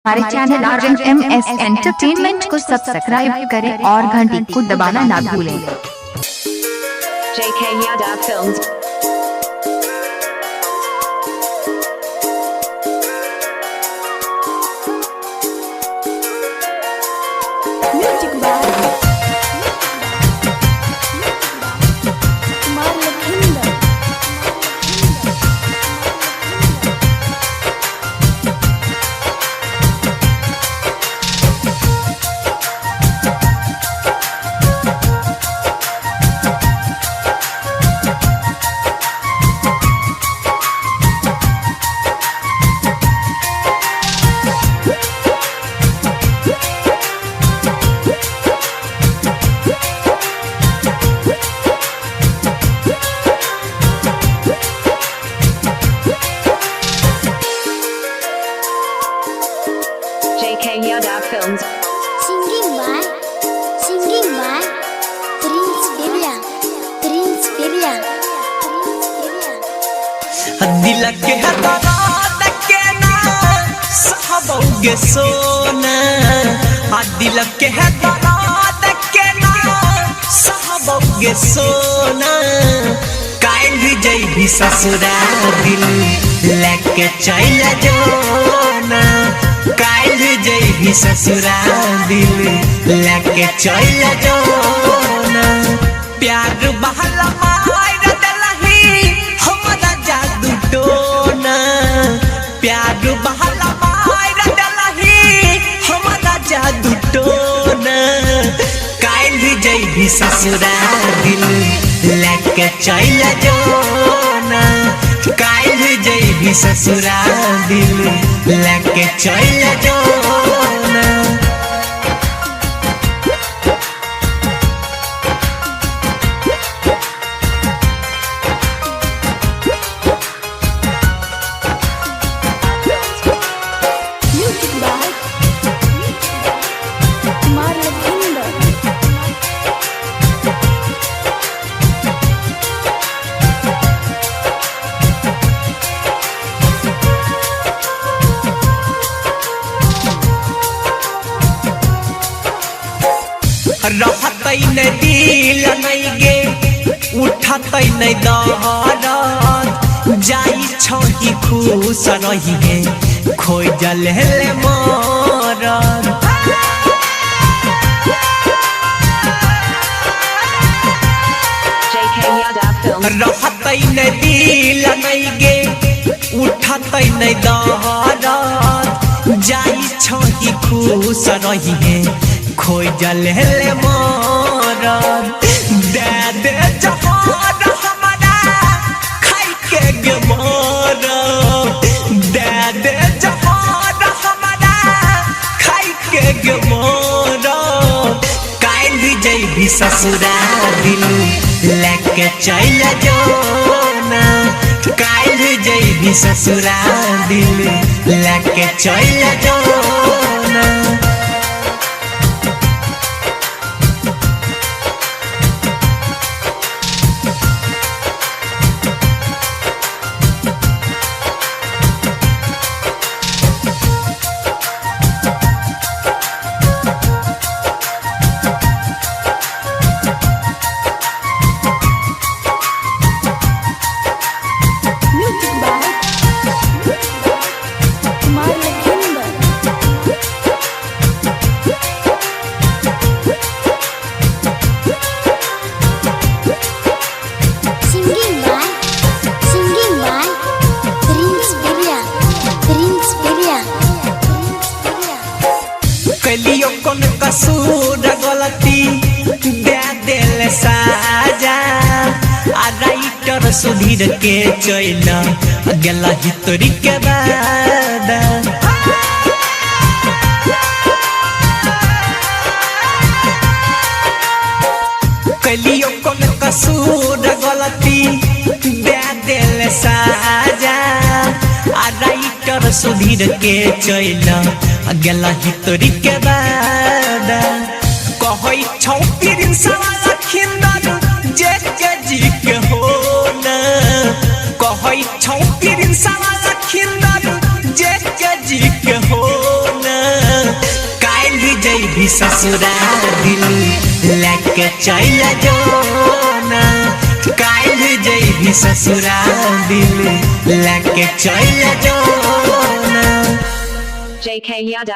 हमारे channel RMS entertainment को subscribe करें और घंटी को दबाना ना भूलें। JK Yadav Films. Music by Kumar Lakhinder. JK Yadav Films. Singing by Prince Birla, Prince Birla, Prince Birla. दिल के हतरात के ना सहबौगे सोना, आ दिल के हतरात के ना सहबौगे सोना। काइल जइबी ससुरा दिल लेके चल जोना, काइल जइबी ससुरा दिल लेके चल जोना। प्यार बहला मार दलही हमरा जादू टोना, प्यार बहला मार दलही हमरा जादू टोना। काइल जइबी ससुरा दिल लेके चल जोना, काइल जइबी ससुरा दिल लेके चल जोना। Music by Kumar Lakhinder. रहतै न दिल नै गे उठतै नै दरद, जाइ छही खुश रहिहे खोजल हेले मरद। JK Yadav Films. रहतै न दिल नै गे उठतै नै दरद, जाइ छही खुश रहिहे खोजल हेले मरद। दे दे जहर हमरा खाइ के गे मरद, दे दे जहर हमरा खाइ के गे मरद। काइल जइबी ससुरा दिल लेके चल जोना, काइल जइबी ससुरा दिल लेके चल जोना। Music by Kumar Lakhinder. Singing by Prince Birla, Prince Birla, Prince Birla. कलियो कौन कसूर गलती दे दिल साजा, आ राइटर सुधीर के चल गेला हितरी के बाद। कलियो कौन कसूर गलती दे दिल साजा, आ राइटर सुधीर के चल गेला हितरी के बाद। कहै छौ प्रिंस लखिंदर जे के जी के हो ना, कहै छौ प्रिंस लखिंदर जे के जी के हो ना। जैभी ससुरा दिल लेके चल जो ना, काल जैभी ससुरा दिल लेके चल जो ना। JK Yadav.